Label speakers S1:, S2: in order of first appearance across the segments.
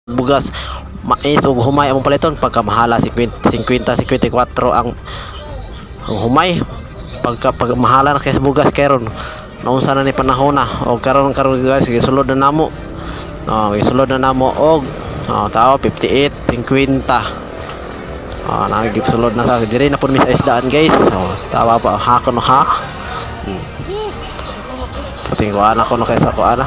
S1: Bugas, mais ug humay among paliton pagkamahala, 50 50 54 ang humay. Pagka pag mahala na kay sa bugas karon, naunsa na ni panahon na. Og karon karon guys, gisulod na namo. Oh, gisulod na namo og, oh, tao 58 50. Oh, nagisulod na sa diri na pud mi sa isdaan, guys. Oh, tawa pa ha kuno ha. Puting ko ana kuno kaysa ko ana.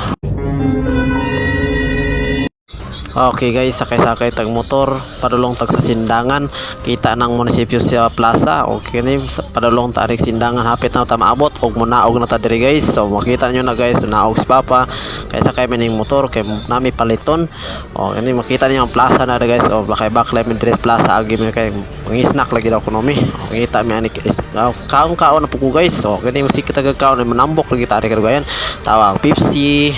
S1: Okay guys, sakay-sakay tag motor, padulong tag sa Sindangan, kita ng munisipyo sa plaza. Okay ni padulong ta aring Sindangan, hapit na ta maabot og munaog na ta diri, guys. So makita niyo na, guys, naog si Papa kay sakay mi ning motor kay nami paliton. O kani makita niyo ang plaza na guys. O bakay baklay mi diri sa plaza, agi mi kay mangisnak lagi daw kuno mi. O ngita mi ani kaon kaon na po ko, guys. O kani musik kita kaon, manambok lagi ta ani kadugayan. Tawag Pepsi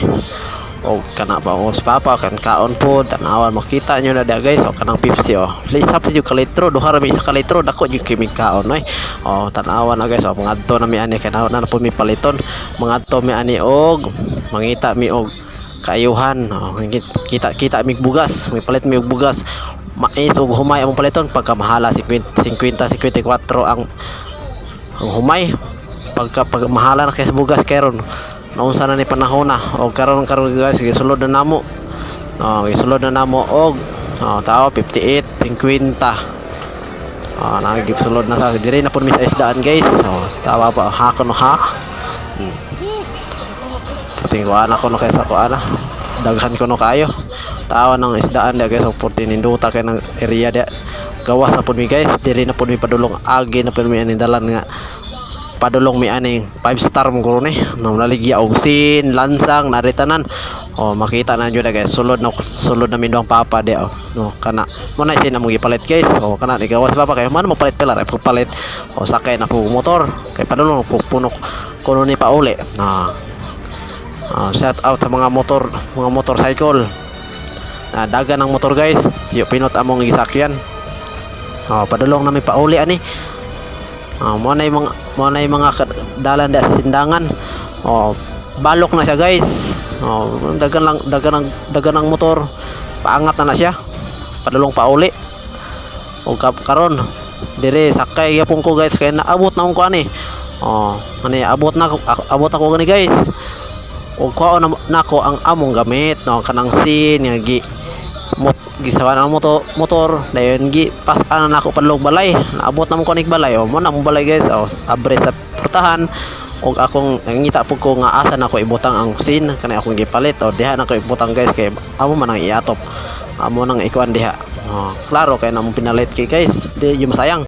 S1: o kana pa o si Papa kan kaon po, tanawan, makita nyo na dia, guys. O kanang Pepsi, o isa pa jud ka litro, duha ra mi isa ka litro, dako jud kay mig kaon oy. O tanawan na, guys. O mangadto na mi ani kay na na po mi paliton, mangadto mi ani og mangita mi og kaayuhan. O kita kita mig bugas, mi palit mi og bugas, mais ug humay among paliton pagkamahala, 50 50 54 ang humay. Pagka pag mahala na kay sa bugas karon, naunsa na ni panahon na. Og karon karon guys, gisulod na namo. Oh, gisulod na namo og, oh, tao 58 50. Oh, nagisulod na sa diri na pud mi sa isdaan, guys. Oh, tawa pa ha kuno ha. Puting ko ana kuno kaysa ko ana, daghan kuno kaayo tawa ng isdaan dia, guys. Og 14 ninduta kay ng area dia. Gawas na pud mi, guys, diri na pud mi padulong, agi na pud mi aning dalan nga padulong mi aning 5 star mo guro ni no naligya og sin lansang naritanan. Oh, makita na jud na, guys, sulod na mi duhang papa di. Oh no, kana mo na sin among gipalit, guys. Oh, kana ni gawas papa kay man mo palit pila ra palit. Oh, sakay na po motor kay padulong ko puno kuno ni pauli na. Ah, shout out sa mga motor, mga motorcycle na dagan ng motor, guys. Tiyo pinot among gisakyan. Oh, padulong na mi pauli ani. Ah, mo na yung mga dalan da sa Sindangan. Oh, balok na siya, guys. Oh, dagan lang dagan ang motor. Paangat na na siya. Padulong pauli. O karon dire sakay gyapon ko, guys, kay naabot na ko ani. Oh, ani abot na abot ako gani, guys. O kuhaon na nako ang among gamit, no, kanang sin nga gi mot gisawa na motor motor dayon gi pas ana nako padulong balay. Naabot na mo ko nig balay. Oh, mo na mo balay, guys. Oh, abre sa portahan og akong ngita pud ko nga asa nako ibutang ang sin kanay akong gipalit. Oh, diha nako ibutang, guys, kay amo man ang iatop, amo nang ikuan diha. Oh, klaro kay namo pinalit kay, guys, di yung masayang.